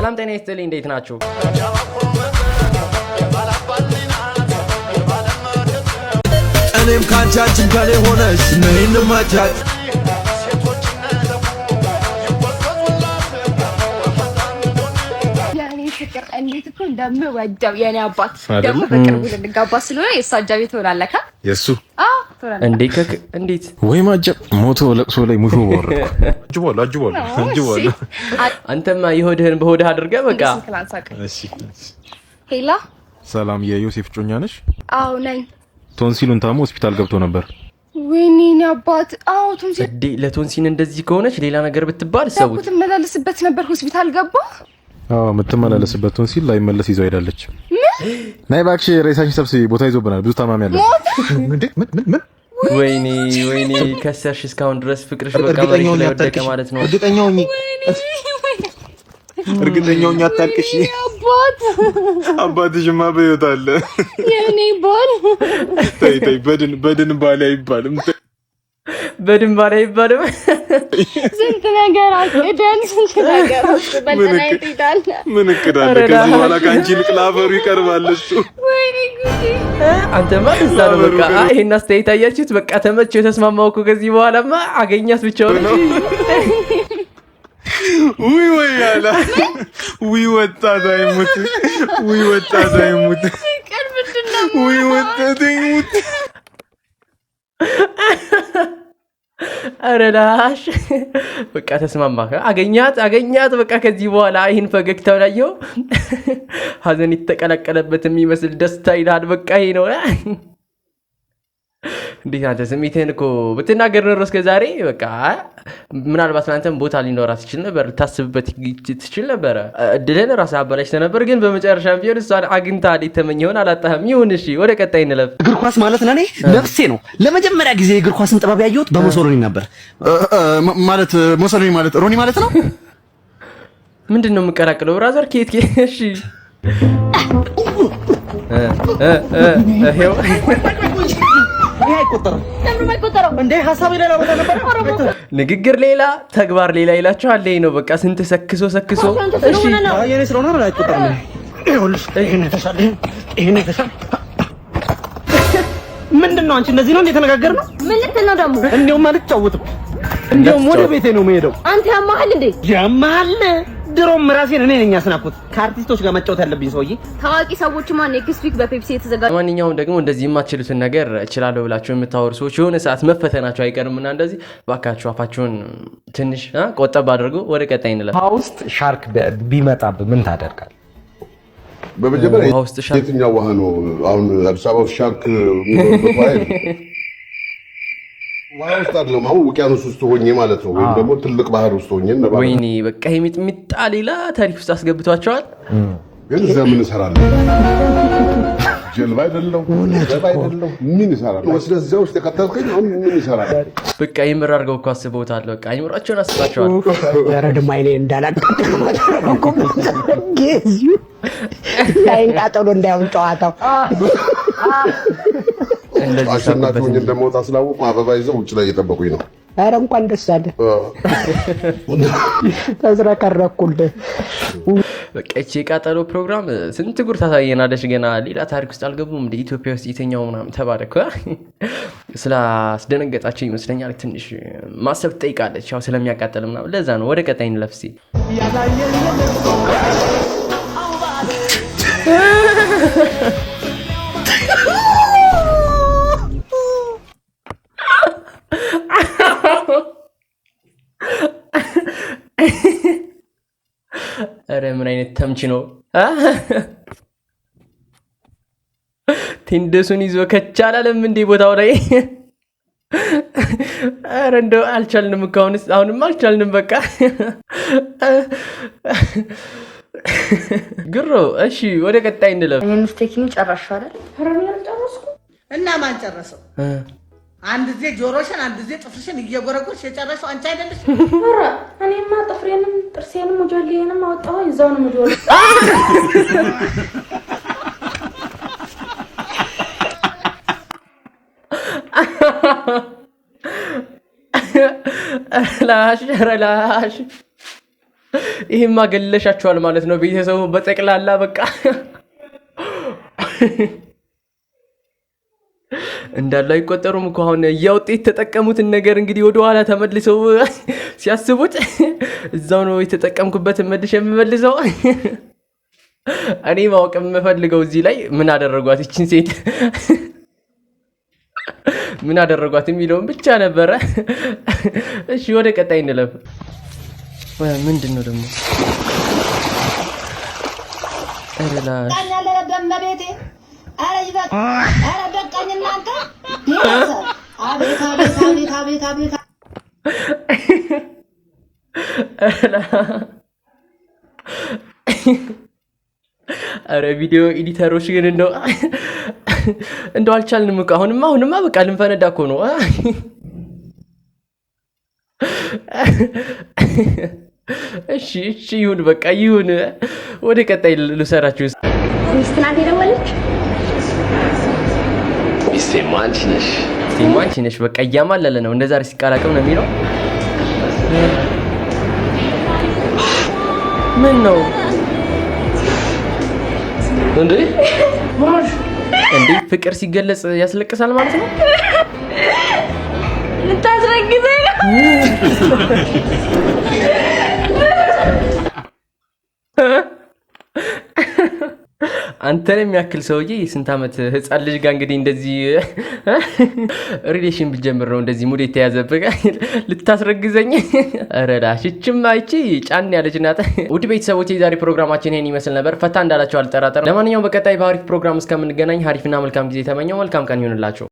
ሰላም ጤና ይስጥልኝ። እንዴት ናችሁ? እኔም ካንቺ አንቺም ከኔ ሆነሽ ነይ እንመቻች። የኔ ፍቅር፣ እንዴት እኮ እንደምወደው የኔ አባት። ደግሞ በቅርቡ ልንጋባ ስለሆነ የእሱ አጃቢ ትሆናለህ። የእሱ? አዎ፣ ትሆናለህ። እንዴ ከክ እንዴት? ወይ ማጀብ! ሞቶ ለቅሶ ላይ ሙሾ ወረድኩ። አጅቧለሁ፣ አጅቧለሁ፣ አጅቧለሁ። አንተማ የሆድህን በሆድህ አድርገህ በቃ። ስልክ ላንሳቅ። እሺ። Hello። ሰላም፣ የዮሴፍ እጮኛ ነሽ? አዎ፣ ነኝ። ቶንሲሉን ታሞ ሆስፒታል ገብቶ ነበር። ወይኔ የኔ አባት። አዎ፣ ቶንሲል። እንዴ፣ ለቶንሲን እንደዚህ ከሆነች ሌላ ነገር ብትባል ሰውት። ትመላለስበት ነበር፣ ሆስፒታል ገባ። አዎ፣ የምትመላለስበት ቶንሲል ላይመለስ ይዘው ሄዳለች። ነይ እባክሽ፣ ሬሳሽን ሰብስቢ፣ ቦታ ይዞብናል። ብዙ ታማሚ አለ። እንዴ፣ ምን ምን ምን? ወይኔ ወይኔ፣ ከሰርሽ እስካሁን ድረስ ፍቅርሽ በቃ እርግጠኛ መሬት ሆኜ ላይ ወደቀ አታልቅሽ። ማለት ነው። እርግጠኛ ሆኜ፣ እርግጠኛ ሆኜ አታልቅሽ። አባት። አባትሽማ በሕይወት አለ። የኔ ባል። ተይ ተይ፣ በድን በድን ባል አይባልም። በድን ባል አይባልም። ስንት ነገር አቅደን፣ ስንት ነገር አስበን ትሄዳለህ። ምን እቅድ አለ? ከዚህ በኋላ ከአንቺ ይልቅ ለአፈሩ ይቀርባል እሱ። ወይኔ ጉዴ። አንተማ ደስታ ነው በቃ። ይሄን አስተያየት አያችሁት? በቃ ተመቸው፣ የተስማማው እኮ። ከዚህ በኋላማ አገኛት ብቻ ሆነ። ውይ ወይ አለ፣ ውይ ወጣት አይሙት፣ ውይ ወጣት አይሙት፣ ፍቅር ምንድን ነው? ውይ ወጣት አይሙት። ኧረ ላሽ፣ በቃ ተስማማ። አገኛት አገኛት። በቃ ከዚህ በኋላ ይህን ፈገግታውን አየኸው? ሀዘን የተቀላቀለበት የሚመስል ደስታ ይልሃል። በቃ ይሄ ነው። እንዴት አንተ ስሜትህን እኮ ብትናገር ኖሮ እስከ ዛሬ በቃ ምናልባት ለአንተም ቦታ ሊኖራት ትችል ነበር፣ ልታስብበት ትችል ነበረ። እድልህን ራስህ አበላሽተህ ነበር። ግን በመጨረሻም ቢሆን እሷን አግኝተሃል፣ የተመኘኸውን አላጣህም። ይሁን እሺ፣ ወደ ቀጣይ እንለፍ። እግር ኳስ ማለት ለኔ ነፍሴ ነው። ለመጀመሪያ ጊዜ የእግር ኳስን ጥበብ ያየሁት በሙሶሎኒ ነበር። ማለት ሞሶሎኒ ማለት ሮኒ ማለት ነው። ምንድን ነው የምቀላቅለው brother? ኬት ኬት? እሺ እ እ ይኸው። ይሄ አይቆጠርም። ለምን አይቆጠረው? እንዴ፣ ሀሳብ ሌላ ቦታ ነበር። ንግግር ሌላ ተግባር ሌላ ይላችኋል። ይሄ ነው በቃ። ስንት ሰክሶ ሰክሶ። እሺ። የኔ ስለሆነ አይቆጠርም። ይኸውልሽ፣ ይሄን አይተሻል፣ ይሄን አይተሻል። ምንድን ነው አንቺ እንደዚህ ነው እንዴ የተነጋገርነው? ምን ልትል ነው ደግሞ? እንዲያውም አልጫወትም። እንዲያውም ወደ ቤቴ ነው የምሄደው። አንተ ያማሃል እንዴ? ያማል። ድሮም ራሴን እኔ ነኝ ያስናኩት። ከአርቲስቶች ጋር መጫወት ያለብኝ ሰውዬ። ታዋቂ ሰዎችማ next week በፔፕሲ የተዘጋጀ ማንኛውም ደግሞ እንደዚህ የማትችሉትን ነገር እችላለሁ ብላችሁ የምታወሩ ሰዎች የሆነ ሰዓት መፈተናቸው አይቀርምና እንደዚህ ባካችሁ አፋችሁን ትንሽ ቆጠብ አድርጎ ወደ ቀጣይ እንለፍ። ውሃ ውስጥ ሻርክ ቢመጣብህ ምን ታደርጋለህ? በመጀመሪያ ውሃ ውስጥ ሻርክ? የትኛው ውሃ ነው? አሁን አዲስ አበባ ውስጥ ሻርክ የሚኖርበት ውሃ የለም። ውሃ ውስጥ አይደለም፣ አሁን ውቅያኖስ ውስጥ ሆኜ ማለት ነው፣ ወይም ደግሞ ትልቅ ባህር ውስጥ ሆኜ እንደማለት ነው። ወይኔ፣ በቃ ይሄ ሚጥሚጣ ሌላ ታሪክ ውስጥ አስገብቷቸዋል። ግን እዛ ምን እሰራለሁ? ጀልባ አይደለሁ፣ ጀልባ አይደለሁ። ምን እሰራለሁ? ወስደህ እዚያ ውስጥ የከተትከኝ አሁን ምን እሰራለሁ? በቃ የምር አድርገው እኮ አስበውታል። በቃ አይምሯቸውን አስባቸዋል። ኧረ ደግሞ አይኔ እንዳላቃጥል ጊዜው ላይን ቃጠሎ እንዳይሆን ጨዋታው። እንደዚህ አሸናፊ ሳቁበት ሆኜ እንጂ። እንደመውጣ ስላወቁ አበባ ይዘው ውጭ ላይ እየጠበቁኝ ነው። ኧረ እንኳን ደስ አለ፣ ተዝረከረኩልህ። በቃ ይቺ የቃጠሎ ፕሮግራም ስንት ጉር ታሳየናለች። ገና ሌላ ታሪክ ውስጥ አልገቡም። እንደ ኢትዮጵያ ውስጥ የተኛው ምናምን ተባለ እኮ። ስላስደነገጣቸው ይመስለኛል ትንሽ ማሰብ ትጠይቃለች፣ ያው ስለሚያቃጠል ምናምን። ለዛ ነው። ወደ ቀጣይ እንለፍ እስኪ። ኧረ ምን አይነት ተምች ነው? ቴንደሱን ይዞ ከቻላለም እንዴ ቦታው ላይ። ኧረ እንደው አልቻልንም እኮ አሁንስ፣ አሁንም አልቻልንም። በቃ ግሮ። እሺ፣ ወደ ቀጣይ እንለፍ። የምስቴኪኒ ጨረስሽው አይደል? ኧረ እኔ አልጨረስኩም። እና ማን ጨረሰው? አንድ ጊዜ ጆሮሽን አንድ ጊዜ ጥፍርሽን እየጎረጎርሽ የጨረሰው አንቺ አይደለሽ? ኧረ እኔማ ጥፍሬንም ጥርሴንም ሙጆሌንም አወጣሁ፣ እዛው ነው ሙጆሌ። ላሽ፣ ኧረ ላሽ። ይሄማ ገለሻቸዋል ማለት ነው። ቤተሰቡ በጠቅላላ በቃ እንዳሉ አይቆጠሩም እኮ። አሁን እያወጡ የተጠቀሙትን ነገር እንግዲህ ወደኋላ ተመልሰው ሲያስቡት እዛው ነው የተጠቀምኩበትን መልሼ የምመልሰው። እኔ ማወቅ የምፈልገው እዚህ ላይ ምን አደረጓት ይችን ሴት፣ ምን አደረጓት የሚለውን ብቻ ነበረ። እሺ ወደ ቀጣይ እንለፍ። ምንድን ነው ደግሞ? ኧረ ላሽ። ኧረ ይበቃ! ኧረ በቃኝ እናንተ! አቤት አቤት አቤት አቤት አቤት! ኧረ ቪዲዮ editor ኦች ግን እንደው አልቻልንም እኮ። አሁንማ አሁንማ በቃ ልንፈነዳ እኮ ነው። እሺ እሺ ይሁን በቃ ይሁን። ወደ ቀጣይ ልውሰዳችሁ። ሚስት ናት የደወለች። ሚስቴማ አንቺ ነሽ፣ ሚስቴማ አንቺ ነሽ። በቃ እያማለለ ነው እንደ ዛሬ ሲቀላቀም ነው የሚለው። ምን ነው እንዴ? እንዴ ፍቅር ሲገለጽ ያስለቅሳል ማለት ነው። ልታስረግዘኝ ነው። አንተን የሚያክል ሰውዬ የስንት ዓመት ህፃን ልጅ ጋር እንግዲህ እንደዚህ relation ብትጀምር ነው እንደዚህ mood የተያዘብህ፣ ልታስረግዘኝ። ኧረ ላሽ ይችማ ይቺ ጫን ያለች ናት። ውድ ቤተሰቦች የዛሬ ፕሮግራማችን ይሄን ይመስል ነበር። ፈታ እንዳላቸው አልጠራጠርም። ለማንኛውም በቀጣይ በአሪፍ ፕሮግራም እስከምንገናኝ አሪፍና መልካም ጊዜ ተመኘው። መልካም ቀን ይሁንላቸው።